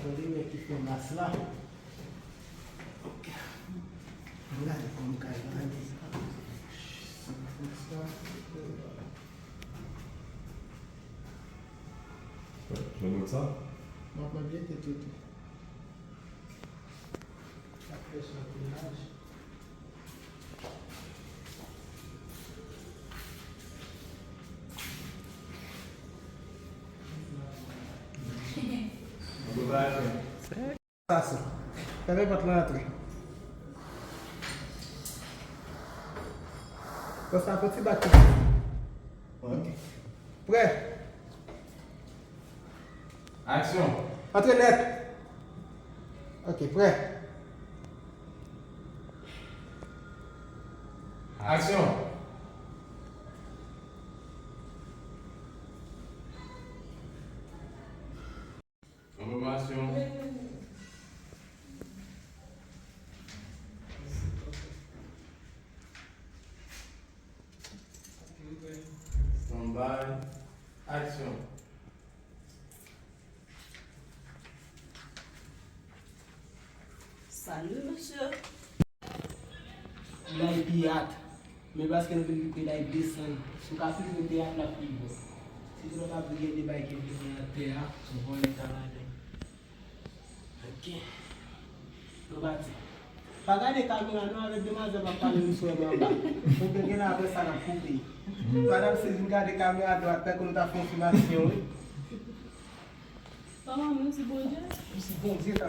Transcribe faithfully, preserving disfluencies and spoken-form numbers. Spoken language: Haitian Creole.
Tande nèg ki fè mas la. Ok. Mwen gade kòman m ka gade sa. Sa m fè sa. Mwen mèt sa? Mwen pran byen tèt yo tou. Sa fè sa tou laj. Sa se. Fèmen pòt lan antre. Konsa, fon ti bat tou. Ok. Prè? Aksyon! Antre nèt! Ok, prè? Aksyon! Enfòmasyon. Stand by. Aksyon. Salut, monsieur. Lay pi at. Men paske nou vin pi pre lay desann. Si w ka filme teyat la pi bon. Si tou nou pa vle gen de bay ki vin atè a, se vòlè ta ladan. Ok. Nou pati. Pa gade kamera non, avèk demwazèl m ap pale misye wè m anba. Ou te gen la apre sa n ap koupe. Madanm Sylvie gade kamera dwat tankou nou ta fè yon fim aksyon wi. Papa, mèsi Bondye. Mèsi Bondye ta